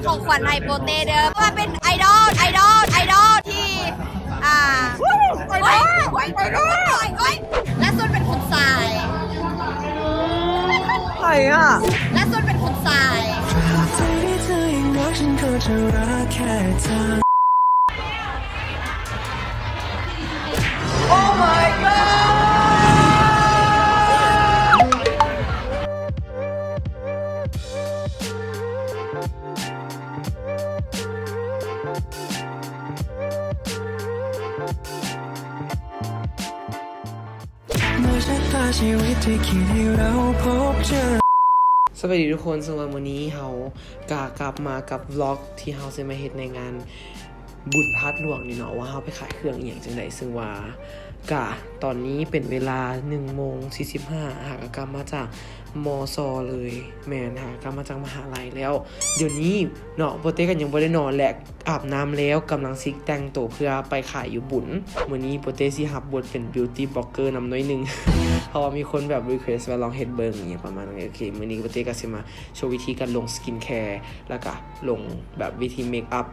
ຂອງຂວັນໃຫ້ໂປເຕ້ເດີ ເພາະວ່າເປັນໄອດອລ ໄອດອລ ໄອດອລທີ່ ອ່າ ໂອ້ຍ ໂອ້ຍ ໂອ້ຍ ໂອ້ຍ ລ່າສຸດເປັນຄຸນຊາຍ ໃຜອະ? ລ່າສຸດເປັນຄຸນຊາຍ. Oh my god! ສະບາຍດີທຸກຄົນ, ເຊິ່ງວ່າມື້ນີ້ເຮົາກະກັບມາກັບວລັອກທີ່ເຮົາຊິມາເຮັດໃນງານ ບຸນທາດຫຼວງນີ້ເນາະ ວ່າເຮົາໄປຂາຍເຄື່ອງອີ່ຫຍັງຈັ່ງໃດ, ເຊິ່ງວ່າກະຕອນນີ້ເປັນເວລາໜຶ່ງໂມງສີ່ສິບຫ້າ ຫາກະກັບມາຈາກ ມຊ ເລີຍ. ແມ່ນ ຫາກະກັບມາຈາກມະຫາໄລແລ້ວ. ດຽວນີ້ເນາະ ໂປເຕ້ກະຍັງບໍ່ໄດ້ນອນ ແລະ ອາບນ້ຳແລ້ວ ກຳລັງຊິແຕ່ງໂຕເພື່ອໄປຂາຍຢູ່ບຸນ. ມື້ນີ້ໂປເຕ້ຊິຮັບບົດເປັນ beauty blogger ນຳໜ້ອຍໜຶ່ງ ເພາະວ່າມີຄົນແບບ request ວ່າລອງເຮັດເບິ່ງ ອີ່ຫຍັງປະມານນັ້ນ. ໂອເຄ ມື້ນີ້ໂປເຕ້ກະຊິມາໂຊວິທີການລົງ skin care ແລ້ວກະລົງແບບວິທີ make up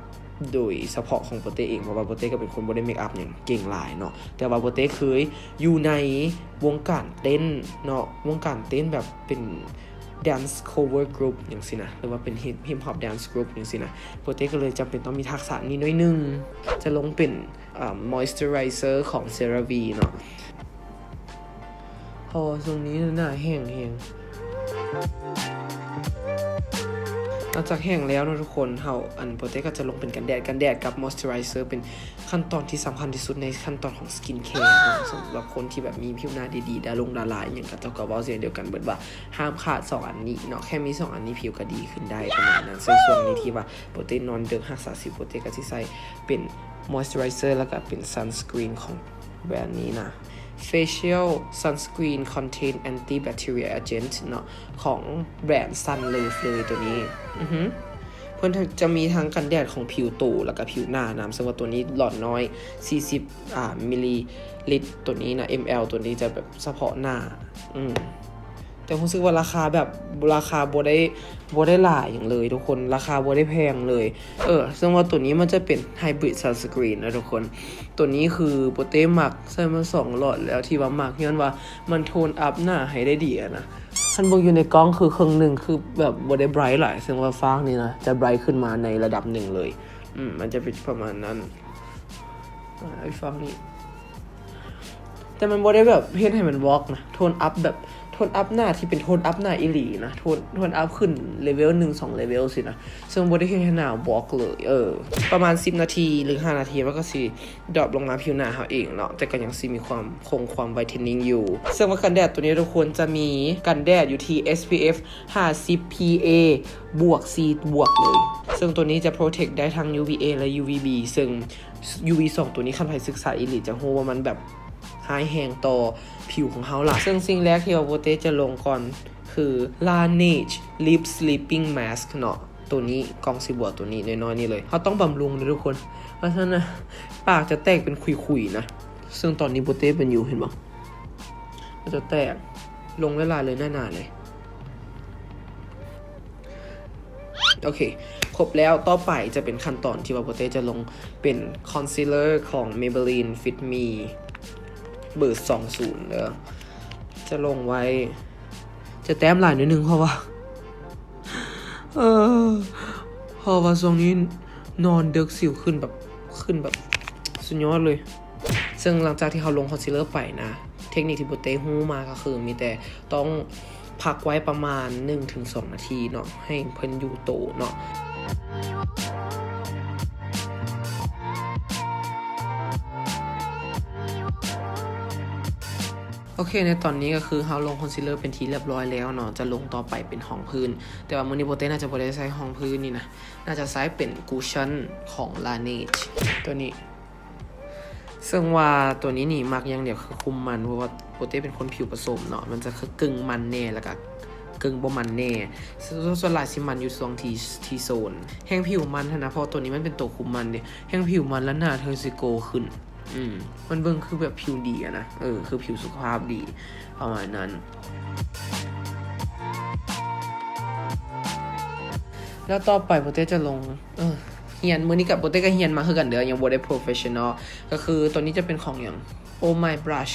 ໂດຍສະເພາະຂອງໂປເຕ້ເອງ ເພາະວ່າໂປເຕ້ກະເປັນຄົນບໍ່ໄດ້ make up ຫຍັງເກັ່ງຫຼາຍເນາະ ແຕ່ວ່າໂປເຕ້ເຄີຍຢູ່ໃນວົງການເຕັ້ນເນາະ ວົງການເຕັ້ນແບບເປັນ dance cover group ຫຍັງຊີ້ນະ ຫຼືວ່າເປັນ hip hop dance group ຫຍັງຊີ້ນະ. ໂປເຕ້ກະເລີຍຈຳເປັນຕ້ອງມີທັກສະນີ້ໜ້ອຍໜຶ່ງ. ຈະລົງເປັນ moisturizer ຂອງ CeraVe ເນາະ ເພາະວ່າຊ່ວງນີ້ໜ້າແຫ້ງແຮງ. ຫຼັງຈາກແຫ້ງແລ້ວເນາະທຸກຄົນ ເຮົາ ອັນ ໂປເຕ້ກະຈະລົງເປັນກັນແດດ ກັນແດດກັບ moisturizer ເປັນຂັ້ນຕອນທີ່ສຳຄັນທີ່ສຸດໃນຂັ້ນຕອນຂອງ skin care ເນາະ. ສຳລັບຄົນທີ່ແບບມີຜິວໜ້າດີໆ ດາລົງດາລາອີ່ຫຍັງ ເຂົາເຈົ້າກະເວົ້າສຽງດຽວກັນເບິດວ່າ ຫ້າມຂາດສອງອັນນີ້ເນາະ ແຄ່ມີສອງອັນນີ້ຜິວກະດີຂຶ້ນໄດ້ປະມານນັ້ນ. ເຊິ່ງຊ່ວງນີ້ທີ່ວ່າໂປເຕ້ນອນເດິກ ຮັກສາສິວ ໂປເຕ້ກະຊິໃຊ້ເປັນ moisturizer ແລ້ວກະເປັນ sunscreen ຂອງ ແບຣນນີ້ນະ Facial Sunscreen Contain Antibacterial Agent ເນາະ ຂອງແບຣນ Sunlife ເລີຍໂຕນີ້. ອື ເພິ່ນຈະມີທັງກັນແດດຂອງຜິວໂຕ ແລ້ວກະຜິວໜ້ານຳ ເຊິ່ງວ່າໂຕນີ້ຫຼອດນ້ອຍ ສີ່ສິບ ອ່າ ມິລລີລິດ ໂຕນີ້ນະ ml ໂຕນີ້ຈະແບບສະເພາະໜ້າ. ອື ແຕ່ຮູ້ສຶກວ່າລາຄາແບບ ລາຄາບໍ່ໄດ້ ບໍ່ໄດ້ຫຼາຍຫຍັງເລີຍທຸກຄົນ ລາຄາບໍ່ໄດ້ແພງເລີຍ. ເອີ ເຊິ່ງວ່າໂຕນີ້ມັນຈະເປັນ hybrid sunscreen ນະທຸກຄົນ. ໂຕນີ້ຄືໂປເຕ້ມັກ ໃຊ້ມາສອງຫຼອດແລ້ວ ທີ່ວ່າມັກຍ້ອນວ່າມັນ tone up ໜ້າໃຫ້ໄດ້ດີຫັ້ນນະ. ຄັນເບິ່ງຢູ່ໃນກ້ອງຄືເຄິ່ງໜຶ່ງ ຄືແບບບໍ່ໄດ້ bright ຫຼາຍ ເຊິ່ງວ່າຟາກນີ້ນະ ຈະ bright ຂຶ້ນມາໃນລະດັບໜຶ່ງເລີຍ. ອື ມັນຈະເປັນປະມານນັ້ນ. ອາ ອີກຝັ່ງນີ້ ແຕ່ມັນບໍ່ໄດ້ແບບເຮັດໃຫ້ມັນວອກນະ tone up ແບບ tone up ໜ້າທີ່ເປັນ tone up ໜ້າອີ່ຫຼີນະ tone tone up ຂຶ້ນ level ໜຶ່ງສອງ level ຊີ້ນະ ເຊິ່ງບໍ່ໄດ້ເຮັດໃຫ້ໜ້າວອກເລີຍ. ເອີ ປະມານສິບນາທີ ຫຼື ຫ້ານາທີ ມັນກະຊິ drop ລົງມາຜິວໜ້າເຮົາເອງເນາະ ແຕ່ກະຍັງຊິມີຄວາມ ຄົງຄວາມ brightening ຢູ່. ເຊິ່ງວ່າກັນແດດໂຕນີ້ທຸກຄົນຈະມີກັນແດດຢູ່ທີ່ SPF ຫ້າສິບ PA ບວກ C ບວກເລີຍ ເຊິ່ງໂຕນີ້ຈະ protect ໄດ້ທັງ UVA ແລະ UVB ເຊິ່ງ UV ສອງໂຕນີ້ ຄັນໃຜສຶກສາອີ່ຫຼີຈະຮູ້ວ່າມັນແບບຮ້າຍແຮງຕໍ່ຜິວຂອງເຮົາຫຼາຍ. ເຊິ່ງສິ່ງແລກທີ່ວ່າໂປເຕ້ຈະລົງກ່ອນຄື Laneige Lip Sleeping Mask ເນາະ ໂຕນີ້ກ່ອງສີບົວໂຕນີ້ນ້ອຍໆນີ້ເລີຍ. ເຮົາຕ້ອງບຳລຸງເດີທຸກຄົນ ວ່າຊັ້ນນະ ປາກຈະແຕກເປັນຂຸຍໆນະ ເຊິ່ງຕອນນີ້ໂປເຕ້ເປັນຢູ່ ເຫັນບໍ່ ມັນຈະແຕກ ລົງຫຼາຍໆເລີຍ ໜາໆເລີຍ. ໂອເຄ ຄົບແລ້ວ ຕໍ່ໄປຈະເປັນຂັ້ນຕອນທີ່ວ່າໂປເຕ້ຈະລົງເປັນ concealer ຂອງ Maybelline Fit Me ເບີສອງສູນເດີ ຈະລົງໄວ້ ຈະແຕ້ມຫຼາຍໜ້ອຍໜຶ່ງ ເພາະວ່າ ເອີ ເພາະວ່າຊ່ວງນີ້ນອນເດິກ ສິວຂຶ້ນແບບ ຂຶ້ນແບບສຸດຍອດເລີຍ. ເຊິ່ງຫຼັງຈາກທີ່ເຮົາລົງ concealer ໄປນະ ເທັກນິກທີ່ໂປເຕ້ຮູ້ມາກະຄືມີແຕ່ຕ້ອງພັກໄວ້ປະມານໜຶ່ງເຖິງສອງນາທີເນາະ ໃຫ້ເພິ່ນຢູ່ໂຕເນາະ. ໂອເຄ ໃນຕອນນີ້ກະຄືເຮົາລົງ concealer ເປັນທີ່ລຽບຮ້ອຍແລ້ວເນາະ ຈະລົງຕໍ່ໄປເປັນຮອງພື້ນ ແຕ່ວ່າມື້ນີ້ໂປເຕ້ໜ້າຈະບໍ່ໄດ້ໃຊ້ຮອງພື້ນນີ້ນະ ໜ້າຈະໃຊ້ເປັນ cushion ຂອງ Laneige ໂຕນີ້ ເຊິ່ງວ່າໂຕນີ້ນີ້ມັກຢ່າງດຽວຄືຄຸມມັນ ເພາະວ່າໂປເຕ້ເປັນຄົນຜິວປະສົມເນາະ ມັນຈະຄືກຶ່ງມັນແດ່ ແລ້ວກະກຶ່ງບໍ່ມັນແດ່ ສ່ວນຫຼາຍຊິມັນຢູ່ຊ່ວງ T-zone ແຮ່ງຜິວມັນຫັ້ນນະ ເພາະໂຕນີ້ມັນເປັນໂຕຄຸມມັນເດ ແຮ່ງຜິວມັນແລ້ວໜ້າເທິງຊິໂກຂຶ້ນ. ອື ມັນເບິ່ງຄືແບບຜິວດີອະນະ ເອີ ຄືຜິວສຸຂະພາບດີ ປະມານນັ້ນ. ແລ້ວຕໍ່ໄປໂປເຕ້ຈະລົງ ເອີ ຮຽນ ມື້ນີ້ກະໂປເຕ້ກະຮຽນມາຄືກັນເດີ້ ຍັງບໍ່ໄດ້ professional ກະຄືໂຕນີ້ຈະເປັນຂອງຫຍັງ Oh My Brush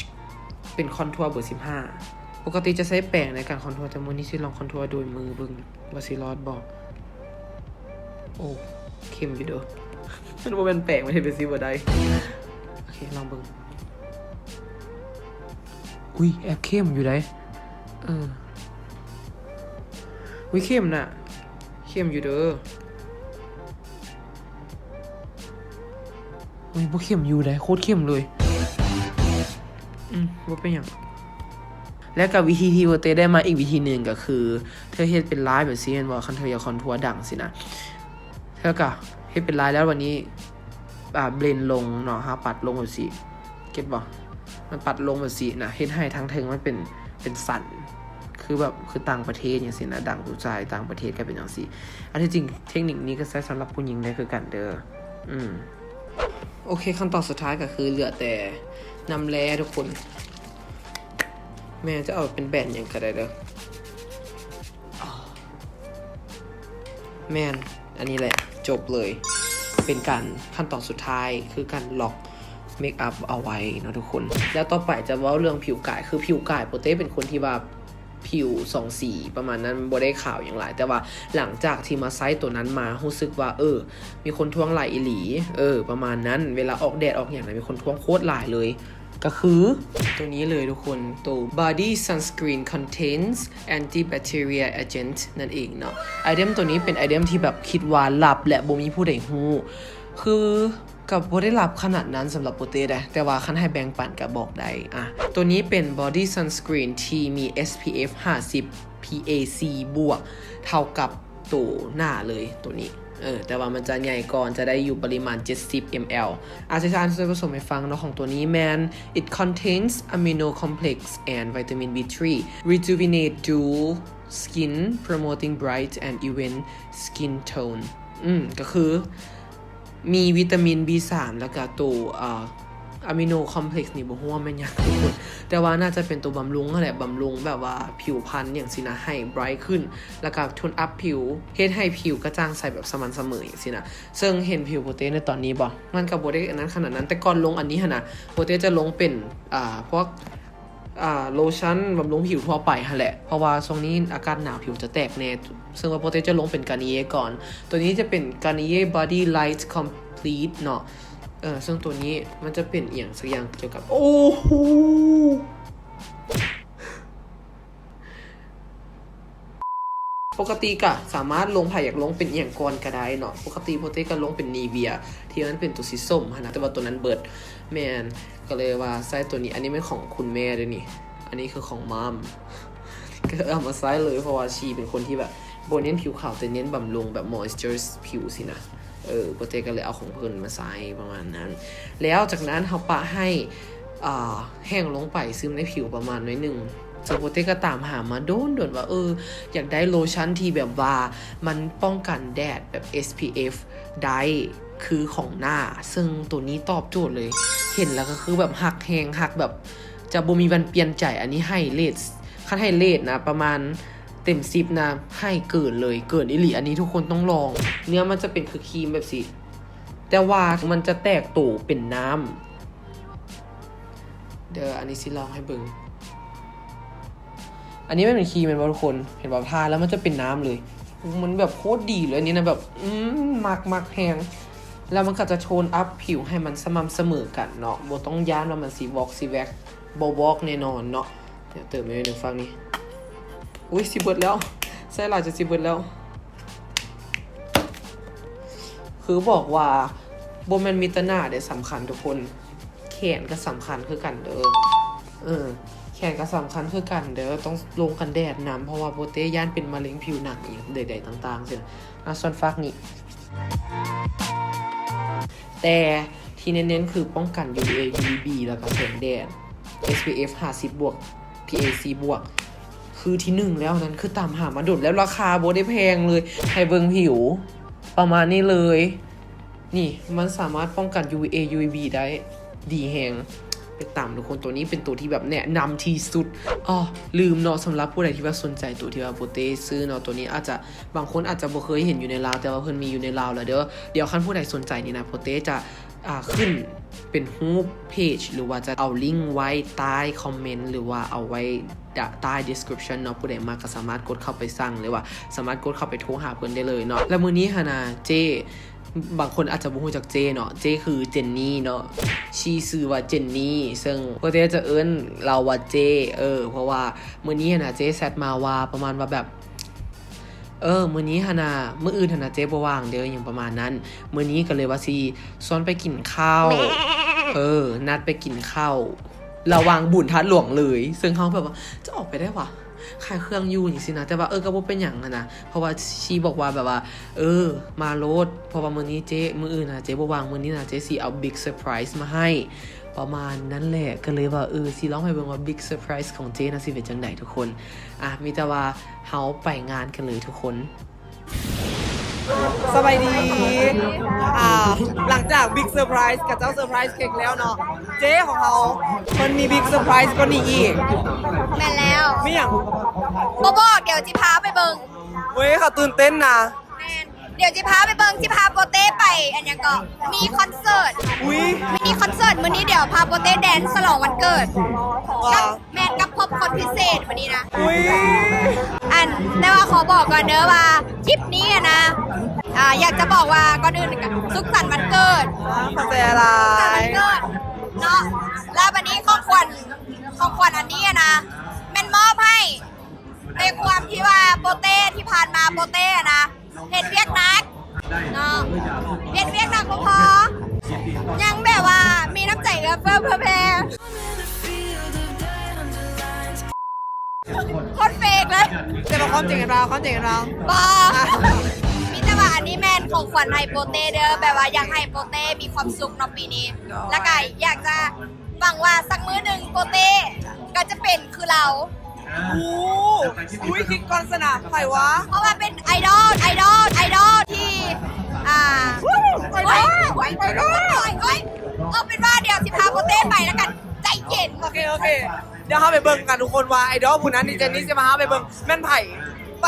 ເປັນຄອນທົວເບີສິບຫ້າ ປົກກະຕິຈະໃຊ້ແປງໃນການຄອນທົວ ແຕ່ມື້ນີ້ຊິລອງຄອນທົວໂດຍມືເບິ່ງວ່າຊິລອດບໍ່. ໂອ້ ເຂັ້ມຢູ່ເດີ້ ມັນບໍ່ແມ່ນແປງ ມັນເຮັດແບບຊີ້ບໍ່ໄດ້. ໂອເຄ ລອງເບິ່ງ. ອຸ້ຍ ແອບເຂັ້ມຢູ່ໃດ໋. ເອີ ອຸ້ຍ ເຂັ້ມນະ ເຂັ້ມຢູ່ເດີ້. ອຸ້ຍ ບໍ່ເຂັ້ມຢູ່ໃດ໋ ໂຄດເຂັ້ມເລີຍ. ອືມ ບໍ່ເປັນຫຍັງ. ແລ້ວກະວິທີທີ່ໂປເຕ້ໄດ້ມາອີກວິທີໜຶ່ງກະຄື ເທາເຮັດເປັນລາຍແບບຊີ້ແມ່ນບໍ່? ຄັນເທາຢາກຄອນທົວດັງຊີ້ນະ ເທາກະເຮັດເປັນລາຍແລ້ວບາດນີ້ ອ່າ ເບລນລົງເນາະ ເຮົາປັດລົງແບບຊີ້ ເກັດບໍ່? ມັນປັດລົງແບບຊີ້ນະ ເຮັດໃຫ້ທາງເທິງມັນເປັນ ເປັນສັນ ຄືແບບ ຄືຕ່າງປະເທດຈັ່ງຊີ້ນະ ດັງຜູ້ຊາຍຕ່າງປະເທດກະເປັນຈັ່ງຊີ້. ອັນທີ່ຈິງເທັກນິກນີ້ກະໃຊ້ສຳລັບຜູ້ຍິງໄດ້ຄືກັນເດີ້. ອືມ ໂອເຄ ຂັ້ນຕອນສຸດທ້າຍກະຄືເຫຼືອແຕ່ນ້ຳແລທຸກຄົນ. ແມ່ນ ຈະເອົາເປັນແບຣນຫຍັງກະໄດ້ເດີ້. ແມ່ນ ອັນນີ້ແຫຼະ ຈົບເລີຍ ເປັນການ ຂັ້ນຕອນສຸດທ້າຍຄືການລັອກເມກອັບເອົາໄວ້ເນາະທຸກຄົນ. ແລ້ວຕໍ່ໄປຈະເວົ້າເລື່ອງຜິວກາຍ ຄືຜິວກາຍໂປເຕ້ເປັນຄົນທີ່ວ່າຜິວສອງສີປະມານນັ້ນ ບໍ່ໄດ້ຂາວຫຍັງຫຼາຍ ແຕ່ວ່າຫຼັງຈາກທີ່ມາໃຊ້ໂຕນັ້ນມາ ຮູ້ສຶກວ່າ ເອີ ມີຄົນທ້ວງຫຼາຍອີ່ຫຼີ ເອີ ປະມານນັ້ນ. ເວລາອອກແດດອອກຫຍັງນະ ມີຄົນທ້ວງໂຄດຫຼາຍເລີຍ. ກະຄືໂຕນີ້ເລີຍທຸກຄົນ ໂຕ Body Sunscreen Contains Antibacterial Agent ນັ້ນເອງເນາະ. ໄອເທມໂຕນີ້ເປັນໄອເທມທີ່ແບບຄິດວ່າລັບ ແລະ ບໍ່ມີຜູ້ໃດຮູ້ ຄືກະບໍ່ໄດ້ລັບຂະໜາດນັ້ນສຳລັບໂປເຕ້ໃດ໋ ແຕ່ວ່າຄັນໃຫ້ແບ່ງປັນກະບອກໄດ້. ອາ ໂຕນີ້ເປັນ Body Sunscreen ທີ່ມີ SPF ຫ້າສິບ PAC ບວກ ເທົ່າກັບ ໂຕໜ້າເລີຍໂຕນີ້ ເອີ ແຕ່ວ່າມັນຈະໃຫຍ່ກ່ອນ ຈະໄດ້ຢູ່ປະລິມານເຈັດສິບ ml. ອາ ຊິອ່ານສ່ວນປະສົມໃຫ້ຟັງເນາະ ຂອງໂຕນີ້ແມ່ນ It contains amino complex and vitamin B three, rejuvenate dull skin, promoting bright and even skin tone. ອືມ ກະຄື ມີວິຕາມິນ B three ແລ້ວກະໂຕ ອາ ອາມິໂນຄອມເພລັກນີ້ ບໍ່ຮູ້ວ່າແມ່ນຫຍັງທຸກຄົນ ແຕ່ວ່າໜ້າຈະເປັນໂຕບຳລຸງຫັ້ນແຫຼະ ບຳລຸງແບບວ່າຜິວພັນຫຍັງຊີ້ນະ ໃຫ້ໄບຣຂຶ້ນ ແລ້ວກະໂທນອັບຜິວ ເຮັດໃຫ້ຜິວກະຈ່າງໃສແບບສະໝ່ຳສະເໝີຫຍັງຊີ້ນະ. ເຊິ່ງເຫັນຜິວໂປເຕ້ໃນຕອນນີ້ບໍ່? ມັນກະບໍ່ໄດ້ອັນນັ້ນຂະໜາດນັ້ນ ແຕ່ກ່ອນລົງອັນນີ້ຫັ້ນນະ ໂປເຕ້ຈະລົງເປັນ ອາ ພວກ ອາ ໂລຊັນບຳລຸງຜິວທົ່ວໄປຫັ້ນແຫຼະ ເພາະວ່າຊ່ວງນີ້ອາກາດໜາວ ຜິວຈະແຕກແດ່. ເຊິ່ງວ່າໂປເຕ້ຈະລົງເປັນ Garnier ກ່ອນ ໂຕນີ້ຈະເປັນ Garnier Body Light Complete ເນາະ. ເອີ ເຊິ່ງໂຕນີ້ມັນຈະເປັນອີ່ຫຍັງສັກຢ່າງກ່ຽວກັບ ໂອ້ໂຫ ປົກກະຕິກະສາມາດລົງ ໃຜຢາກລົງເປັນອີ່ຫຍັງກ່ອນກະໄດ້ເນາະ. ປົກກະຕິໂປເຕ້ກະລົງເປັນ Nivea ທີ່ມັນເປັນໂຕສີສົ້ມຫັ້ນນະ ແຕ່ວ່າໂຕນັ້ນເບິດ. ແມ່ນ ກະເລີຍວ່າໃຊ້ໂຕນີ້. ອັນນີ້ແມ່ນຂອງຄຸນແມ່ເດີ້ນີ້ ອັນນີ້ຄືຂອງມັມ ກະເລີຍເອົາມາໃຊ້ເລີຍ ເພາະວ່າຊີເປັນຄົນທີ່ແບບບໍ່ເນັ້ນຜິວຂາວ ແຕ່ເນັ້ນບຳລຸງແບບ moisturize ຜິວຊີ້ນະ. ເອີ ໂປເຕ້ກະເລີຍເອົາຂອງເພິ່ນມາໃຊ້ປະມານນັ້ນ. ແລ້ວຈາກນັ້ນເຮົາປະໃຫ້ ອາ ແຫ້ງລົງໄປ ຊຶມໃນຜິວປະມານໜ້ອຍໜຶ່ງ. ເຊິ່ງໂປເຕ້ກະຕາມຫາມາດົນໆ ວ່າ ເອີ ຢາກໄດ້ໂລຊັນທີ່ແບບວ່າມັນປ້ອງກັນແດດແບບ SPF ໄດ້ຄືຂອງໜ້າ ເຊິ່ງໂຕນີ້ຕອບໂຈດເລີຍ. ເຫັນແລ້ວກະຄືແບບຮັກແຮງ ຮັກແບບຈະບໍ່ມີວັນປ່ຽນໃຈ. ອັນນີ້ໃຫ້ເຣດ ຄັນໃຫ້ເຣດນະ ປະມານເຕັມສິບນະ ໃຫ້ເກີນເລີຍ ເກີນອີ່ຫຼີ. ອັນນີ້ທຸກຄົນຕ້ອງລອງ. ເນື້ອມັນຈະເປັນຄືຄຣີມແບບຊີ້ ແຕ່ວ່າມັນຈະແຕກໂຕເປັນນ້ຳ. ດຽວອັນນີ້ຊິລອງໃຫ້ເບິ່ງ. ອັນນີ້ມັນເປັນຄຣີມແມ່ນບໍ່ທຸກຄົນ? ເຫັນບໍ່? ທາແລ້ວມັນຈະເປັນນ້ຳເລີຍ. ໂອ້ ມັນແບບໂຄດດີເລີຍ ອັນນີ້ນະ ແບບ ອືມ ມັກ ມັກແຮງ. ແລ້ວມັນກະຈະໂທນອັບຜິວໃຫ້ມັນສະໝ່ຳສະເໝີກັນເນາະ ບໍ່ຕ້ອງຢ້ານວ່າມັນຊິວອກຊິແວັກ ບໍ່ວອກແນ່ນອນເນາະ. ດຽວເຕີມໜ້ອຍໜຶ່ງຝັ່ງນີ້. ອຸ້ຍ ຊິເບິດແລ້ວ ໃຊ້ຫຼາຍຈົນຊິເບິດແລ້ວ. ຄືບອກວ່າບໍ່ແມ່ນມີແຕ່ໜ້າເດ້ສຳຄັນທຸກຄົນ ແຂນກະສຳຄັນຄືກັນເດີ້. ເອີ ແຂນກະສຳຄັນຄືກັນເດີ້ ຕ້ອງລົງກັນແດດນຳ ເພາະວ່າໂປເຕ້ຢ້ານເປັນມະເຮັງຜິວໜັງອີ່ຫຍັງໃດໆຕ່າງໆຊີ້ນະ. ອາ ສ່ວນຟາກນີ້ ແຕ່ທີ່ເນັ້ນໆຄືປ້ອງກັນ UVA UVB ແລ້ວກະແສງແດດ SPF ຫ້າສິບບວກ PAC ບວກ ຄືທີໜຶ່ງແລ້ວ. ນັ້ນຄືຕາມຫາມາດົນແລ້ວ ລາຄາບໍ່ໄດ້ແພງເລີຍ. ໃຫ້ເບິ່ງຜິວປະມານນີ້ເລີຍ. ນີ້ ມັນສາມາດປ້ອງກັນ UVA UVB ໄດ້ດີແຮງ. ຕາມທຸກຄົນ ໂຕນີ້ເປັນໂຕທີ່ແບບແນະນຳທີ່ສຸດ. ອໍ ລືມເນາະ ສຳລັບຜູ້ໃດທີ່ວ່າສົນໃຈໂຕທີ່ວ່າໂປເຕ້ຊື້ເນາະ ໂຕນີ້ອາດຈະ ບາງຄົນອາດຈະບໍ່ເຄີຍເຫັນຢູ່ໃນລາວ ແຕ່ວ່າເພິ່ນມີຢູ່ໃນລາວແລ້ວເດີ. ດຽວຄັນຜູ້ໃດສົນໃຈນີ້ນະ ໂປເຕ້ຈະ ອ່າ ຂຶ້ນເປັນຮູບເພຈ ຫຼືວ່າຈະເອົາລິ້ງໄວ້ໃຕ້ຄອມເມັນ ຫຼືວ່າເອົາໄວ້ ດ- ໃຕ້ description ເນາະ. ຜູ້ໃດມັກກໍສາມາດກົດເຂົ້າໄປສັ່ງ ຫຼືວ່າສາມາດກົດເຂົ້າໄປໂທຫາເພິ່ນໄດ້ເລີຍເນາະ. ແລ້ວມື້ນີ້ຫັ້ນນະ ເຈ້ ບາງຄົນອາດຈະບໍ່ຮູ້ຈັກເຈ້ເນາະ ເຈ້ຄືເຈນນີເນາະ ຊື່ຊື່ວ່າເຈນນີ ເຊິ່ງໂປເຕ້ຈະເອີ້ນລາວວ່າເຈ້ ເອີ ເພາະວ່າມື້ນີ້ຫັ້ນນະ ເຈ້ແຊັດມາວ່າປະມານວ່າແບບ ເອີ ມື້ນີ້ຫັ້ນນະ ມື້ອື່ນຫັ້ນນະ ເຈ້ບໍ່ວ່າງເດີ ຫຍັງປະມານນັ້ນ. ມື້ນີ້ກໍເລີຍວ່າຊິຊວນໄປກິນເຂົ້າ ເອີ ນັດໄປກິນເຂົ້າ ລະຫວ່າງບຸນທາດຫຼວງເລີຍ ເຊິ່ງເຮົາແບບວ່າ ຈະອອກໄປໄດ້ຫວາ ຂາຍເຄື່ອງຢູ່ຈັ່ງຊີ້ນະ. ແຕ່ວ່າ ເອີ ກໍບໍ່ເປັນຫຍັງຫັ້ນນະ ເພາະວ່າຊີບອກວ່າແບບວ່າ ເອີ ມາໂລດ ເພາະວ່າມື້ນີ້ເຈ້ ມື້ອື່ນນະ ເຈ້ບໍ່ວ່າງ ມື້ນີ້ນະ ເຈ້ຊິເອົາ big surprise ມາໃຫ້ ປະມານນັ້ນແຫຼະ. ກໍເລີຍວ່າ ເອີ ຊິລອງໃຫ້ເບິ່ງວ່າ big surprise ຂອງເຈ້ນະ ຊິເປັນຈັ່ງໃດທຸກຄົນ. ອ່ະ ມີແຕ່ວ່າເຮົາໄປງານກັນເລີຍທຸກຄົນ. ສະບາຍດີ. ອ່າ ຫຼັງຈາກ big surprise ຂະເຈົ້າ surprise ເຄັກແລ້ວເນາະ ເຈ້ຂອງເຮົາເພິ່ນມີ big surprise ກວ່ານີ້ອີກ. ແມ່ນແລ້ວ. ມີຫຍັງ? ບໍ່ບອກ ດຽວຊິພາໄປເບິ່ງ. ເວີຍ ເຂົາຕື່ນເຕັ້ນນະ. ແມ່ນ. ດຽວຊິພາໄປເບິ່ງ ຊິພາໂປເຕ້ໄປ ອັນຫຍັງເກາະ ມີຄອນເສີດ. ອຸ້ຍ ມີຄອນເສີດມື້ນີ້ ດຽວພາໂປເຕ້ແດນສະຫຼອງວັນເກີດ. ວ້າວ ກັບ ແມ່ນ ກັບພົບຄົນພິເສດມື້ນີ້ນະ. ອຸ້ຍ ອັນ ແຕ່ວ່າຂໍບອກກ່ອນເດີວ່າຄລິບນີ້ຫັ້ນນະ ອ່າ ຢາກຈະບອກວ່າກ່ອນອື່ນກໍສຸກສັນວັນເກີດ. ອ່າ ຂອບໃຈຫຼາຍ. ສຸກສັນວັນເກີດເນາະ. ແລ້ວບັດນີ້ຂອງຂວັນ ຂອງຂວັນອັນນີ້ຫັ້ນນະ ແມ່ນມອບໃຫ້ ໃນຄວາມທີ່ວ່າໂປເຕ້ ທີ່ຜ່ານມາໂປເຕ້ຫັ້ນນະ ເຮັດວຽກໜັກເນາະ ເຮັດວຽກໜັກບໍ່ພໍ ຍັງແບບວ່າມີນ້ຳໃຈເອື້ອເຟື້ອເຜື່ອແຜ່ ໂຄດເຟກເລີຍ. ແຕ່ວ່າຄວາມຈິງເຫັນບໍ່? ຄວາມຈິງເຫັນບໍ່? ບໍ່ ມີແຕ່ວ່າອັນນີ້ແມ່ນຂອງຂວັນໃຫ້ໂປເຕ້ເດີ ແບບວ່າຢາກໃຫ້ໂປເຕ້ມີຄວາມສຸກເນາະປີນີ້ ແລ້ວກໍຢາກຈະຫວັງວ່າສັກມື້ໜຶ່ງໂປເຕ້ກໍຈະເປັນຄືລາວ. ໂອ້ ອຸ້ຍ ຄິດກ່ອນຊະນະ ໃຜວະ? ເພາະວ່າເປັນໄອດອລ ໄອດອລ ໄອດອລທີ່ ອ່າ ໂອ້ຍ ໂອ້ຍ ເອົາເປັນວ່າດຽວຊິພາໂປເຕ້ໄປແລ້ວກັນ ໃຈເຢັນ. ໂອເຄ ໂອເຄ ດຽວເຮົາໄປເບິ່ງກັນທຸກຄົນວ່າໄອດອລຜູ້ນັ້ນທີ່ເຈນນີ້ຊິພາເຮົາໄປເບິ່ງແມ່ນໃຜ. ໄປ.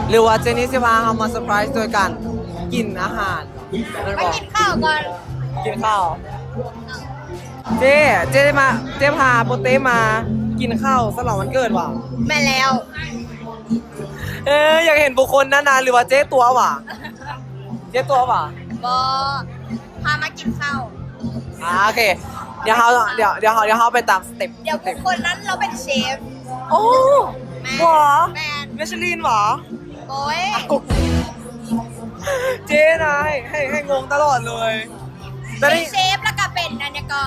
ຫຼືວ່າເຈນນີ້ຊິພາເຮົາມາເຊີໄພຣສ໌ໂດຍການກິນອາຫານ ແມ່ນບໍ່? ໄປກິນເຂົ້າກ່ອນ. ກິນເຂົ້າ. ເຈ້ ເຈ້ມາ ເຈ້ພາໂປເຕ້ມາກິນເຂົ້າສະຫຼອງວັນເກີດຫວາ? ແມ່ນແລ້ວ. ເອີ ຢາກເຫັນບຸກຄົນນັ້ນນະ ຫຼືວ່າເຈ້ຕົວະຫວາ? ເຈັບຕົວຫວາ? ບໍ່ ພາມາກິນເຂົ້າ. ອ່າ ໂອເຄ ດຽວເຮົາ ດຽວ ດຽວເຮົາ ດຽວເຮົາໄປຕາມສະເຕັບ. ດຽວບຸກຄົນນັ້ນລາວເປັນເຊຟ. ໂອ້ ແມ່ນ ຫວາ? ແມ່ນ ມິຊະລິນຫວາ? ໂອ້ຍ ເຈ້ນາຍ ໃຫ້ ໃຫ້ງົງຕະຫຼອດເລີຍ. ເປັນເຊຟ ແລ້ວກໍເປັນອັນຫຍັງກໍ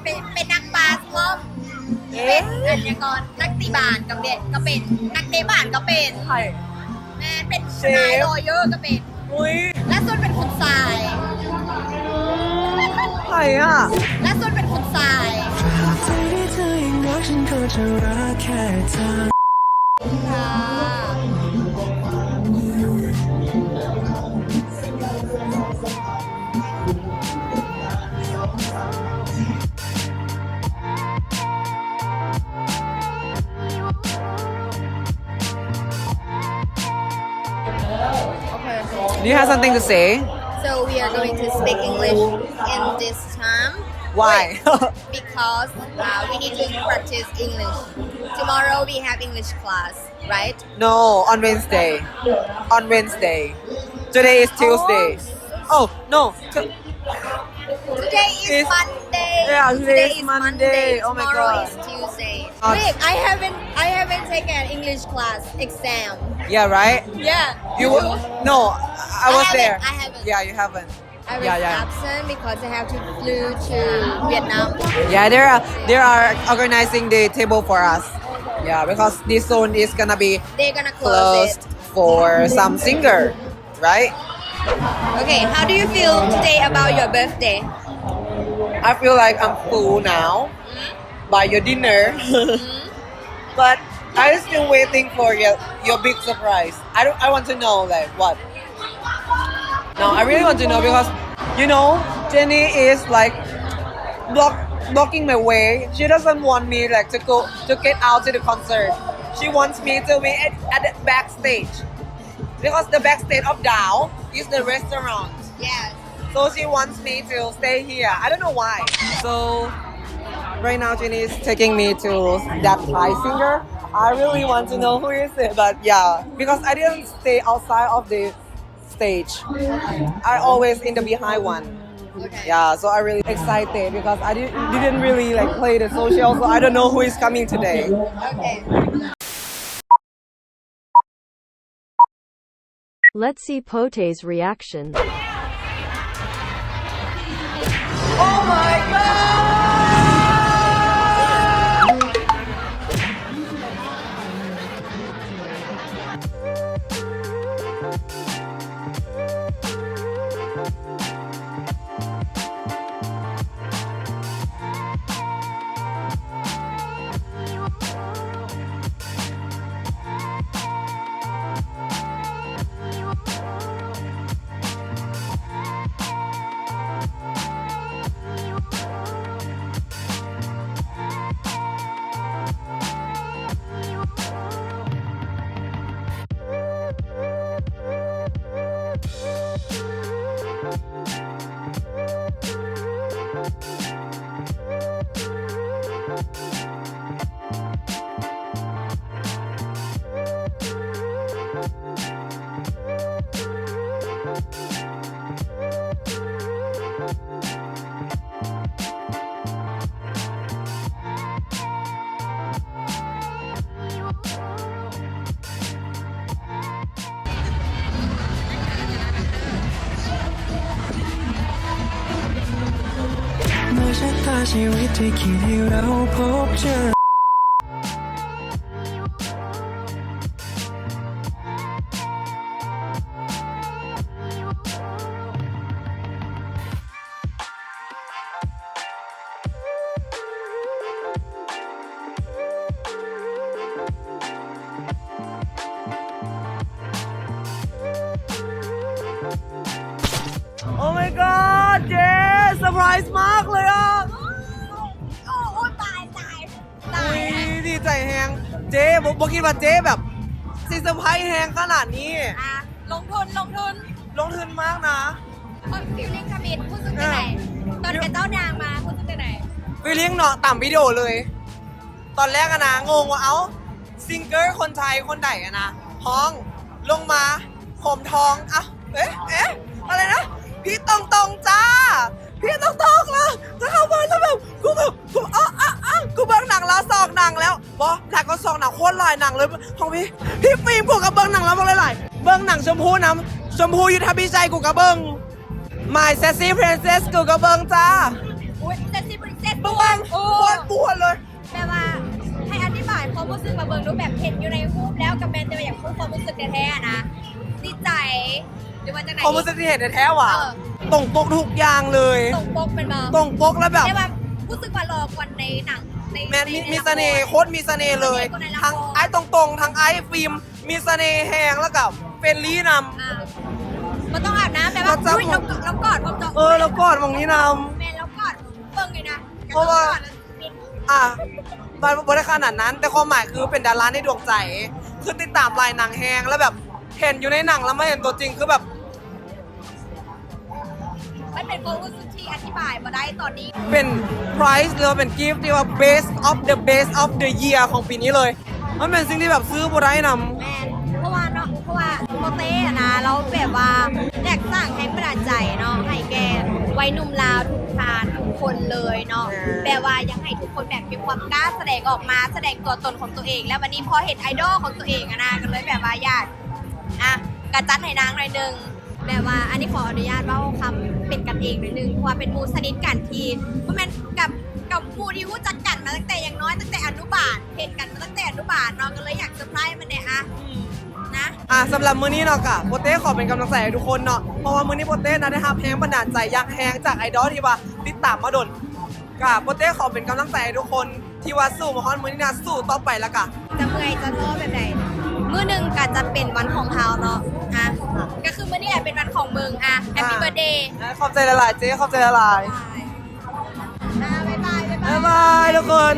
ເປັນ ເປັນນັກບາສພ້ອມ. ເປັນອັນຫຍັງກໍ ນັກຕີບານກໍເປັນ ກໍເປັນ ນັກເຕະບານກໍເປັນ. ໃຜ? ແມ່ນ ເປັນທະນາຍ ລອເຢີກໍເປັນ. ອຸ້ຍ ແລະສຸດເປັນຄຸນຊາຍ. ໃຜອະ? ແລະສຸດເປັນຄຸນຊາຍ. Do you have something to say? So we are going to speak English in this time. Why? Wait, because, uh, we need to practice English. Tomorrow we have English class, right? No, on Wednesday. On Wednesday. Today is Tuesday. Oh, no. Today is Monday. Yeah, today is Monday. Oh my God. Tomorrow is Tuesday. Uh, wait, I haven't, I haven't taken an English class exam. Yeah, right? Yeah. You, you w-, no, I was there. I haven't. Yeah, you haven't. I was absent because I have to flew to Vietnam. Yeah, they are, they are organizing the table for us. Yeah, because this zone is gonna be closed for some singer. Right? Okay, how do you feel today about your birthday? I feel like I'm full now by your dinner. But I still waiting for your, your big surprise. I don't, I want to know, like, what? No, I really want to know because, you know, Jennie is, like, block, blocking my way. She doesn't want me, like, to go, to get out to the concert. She wants me to be at, at the backstage. Because the backstage of Down is the restaurant. Yes. So she wants me to stay here. I don't know why. So right now Jennie is taking me to that Thai singer. I really want to know who is it, but yeah, because I didn't stay outside of the stage. I always in the behind one. Okay. Yeah, so I really excited because I didn't, didn't really, like, play the social, so I don't know who is coming today. Okay. Let's see Pote's reaction. Oh my God! Oh my god ເຈ surprise ມາກເລີຍອ່ະ. ໂອ້ ໂອ້ ຕາຍ ຕາຍ ຕາຍ ອຸ້ຍ ດີໃຈແຮງ ເຈ ບໍ່ ບໍ່ຄິດວ່າເຈແບບຊິ surprise ແຮງຂະໜາດນີ້. ອ່ະ ລົງທຶນ ລົງທຶນ ລົງທຶນມາກນະ. ເອີ feeling ທຳອິດ ຮູ້ສຶກຈັ່ງໃດ? ເອີ ຕອນເຂົາເຈົ້າຍ່າງມາ ຮູ້ສຶກຈັ່ງໃດ? feeling ເນາະ ຕາມວິດີໂອເລີຍ. ຕອນແລກຫັ້ນນະ ງົງວ່າ ເອົ້າ singer ຄົນໄທຄົນໃດຫັ້ນນະ ຮ້ອງ ລົງມາ ຜົມທອງ ເອົ້າ ເອະ ເອະ ອະໄລນະ ພີ່ຕົງຕົງຈ້າ ພີ່ຕົງຕົງລະ ຈະເຂົ້າມາ ແລ້ວແບບ ກູແບບ ກູ ອາ ອາ ອາ ກູເບິ່ງໜັງລາວສອງໜັງແລ້ວ ບໍ່ ຫຼາຍກວ່າສອງໜັງ ໂຄດຫຼາຍໜັງເລີຍ ຂອງພີ່ ພີ່ຟິມ ກູກະເບິ່ງໜັງລາວບັກຫຼາຍໆ ເບິ່ງໜັງຊົມພູນຳ ຊົມພູ ຢູ່ທ່າພິໄຊ ກູກະເບິ່ງ My Sassy Princess ກູກະເບິ່ງຈ້າ. ອຸ້ຍ Sassy Princess ເບິ່ງ ໂອ້ ໂຄດປວດເລີຍ. ແບບວ່າ ໃຫ້ອະທິບາຍຄວາມຮູ້ສຶກມາເບິ່ງດູ ແບບເຫັນຢູ່ໃນຮູບແລ້ວ ກະແມ່ນແຕ່ວ່າຢາກຮູ້ຄວາມຮູ້ສຶກແທ້ໆນະ ດີໃຈ ຫຼືວ່າຈັ່ງໃດ? ຄວາມຮູ້ສຶກທີ່ເຫັນແທ້ໆຫວາ? ເອີ ຕົງປົກທຸກຢ່າງເລີຍ. ຕົງປົກແມ່ນບໍ່? ຕົງປົກແລ້ວແບບ ແຕ່ວ່າຮູ້ສຶກວ່າຫຼໍ່ກວ່າໃນໜັງ ໃນ ແມ່ນ ມີ ໃນ ມີສະເໜ່ ລະຄອນ ໂຄດມີສະເໜ່ເລີຍ. ທັງອ້າຍຕົງໆ ທັງອ້າຍຟິມ ມີສະເໜ່ແຮງ ແລ້ວກະເຟຣນລີນຳ. ອ່າ ບໍ່ຕ້ອງອາບນ້ຳ ແບບວ່າ ລາວຈັບ ອຸ້ຍ ລາວ ລາວກອດພ້ອມເຈົ້າ. ເອີ ລາວກອດໝ່ອງນີ້ນຳ. ແມ່ນ ລາວກອດເບິ່ງເລີຍນະ. ເພາະວ່າ ອ່າ ບໍ່ ບໍ່ໄດ້ຂະໜາດນັ້ນ ແຕ່ຄວາມໝາຍຄືເປັນດາລາໃນດວງໃຈ ຄືຕິດຕາມຫຼາຍໜັງແຮງ ແລ້ວແບບເຫັນຢູ່ໃນໜັງ ແລ້ວມາເຫັນຕົວຈິງ ຄືແບບ ມັນເປັນຄວາມຮູ້ສຶກທີ່ອະທິບາຍບໍ່ໄດ້ຕອນນີ້. ເປັນ prize ຫຼືວ່າເປັນ gift ທີ່ວ່າ best of the best of the year ຂອງປີນີ້ເລີຍ. ມັນເປັນສິ່ງທີ່ແບບຊື້ບໍ່ໄດ້ນຳ. ແມ່ນ ເພາະວ່າເນາະ ເພາະວ່າໂປເຕ້ຫັ້ນນະ ລາວແບບວ່າຢາກສ້າງແຮງບັນດານໃຈເນາະ ໃຫ້ແກ່ໄວໜຸ່ມລາວທຸກທ່ານທຸກຄົນເລີຍເນາະ. ແມ່ນ ແບບວ່າຢາກໃຫ້ທຸກຄົນແບບມີຄວາມກ້າສະແດງອອກມາ ສະແດງຕົວຕົນຂອງຕົວເອງ ແລ້ວບາດນີ້ພໍເຫັນໄອດອລຂອງຕົວເອງຫັ້ນນະ ກະເລີຍແບບວ່າຢາກ ອ່ະ ກະຈັດໃຫ້ນາງໜ້ອຍໜຶ່ງ. ແບບວ່າ ອັນນີ້ຂໍອະນຸຍາດເວົ້າຄຳເປັນກັນເອງໜ້ອຍໜຶ່ງ ເພາະວ່າເປັນໝູ່ສະໜິດກັນທີ່ ບໍ່ແມ່ນກັບ ກັບໝູ່ທີ່ຮູ້ຈັກກັນມາຕັ້ງແຕ່ຍັງນ້ອຍ ຕັ້ງແຕ່ອະນຸບານ ເຫັນກັນມາຕັ້ງແຕ່ອະນຸບານເນາະ ກະເລີຍຢາກເຊີໄພຣສ໌ມັນແດ່ ອ່ະ ນະ. ອ່າ ສຳລັບມື້ນີ້ເນາະ ກະໂປເຕ້ຂໍເປັນກຳລັງໃຈໃຫ້ທຸກຄົນເນາະ ເພາະວ່າມື້ນີ້ໂປເຕ້ນະໄດ້ຮັບແຮງບັນດານໃຈຢ່າງແຮງຈາກໄອດອລທີ່ວ່າຕິດຕາມມາດົນ. ກະໂປເຕ້ຂໍເປັນກຳລັງໃຈໃຫ້ທຸກຄົນ ທີ່ວ່າສູ້ມາຮອດມື້ນີ້ນະ ສູ້ຕໍ່ໄປແລ້ວກະ ຈະເມື່ອຍຈະທໍ້ແບບໃດ? ມື້ໜຶ່ງກະຈະເປັນວັນຂອງເຮົາເນາະ ອ່ະ ກະຄືມື້ນີ້ແຫຼະເປັນວັນຂອງມຶງ ອ່ະ Happy Birthday ຂອບໃຈຫຼາຍໆ ເຈ້ ຂອບໃຈຫຼາຍໆ ອ່ະ ບາຍບາຍ ບາຍບາຍທຸກຄົນ.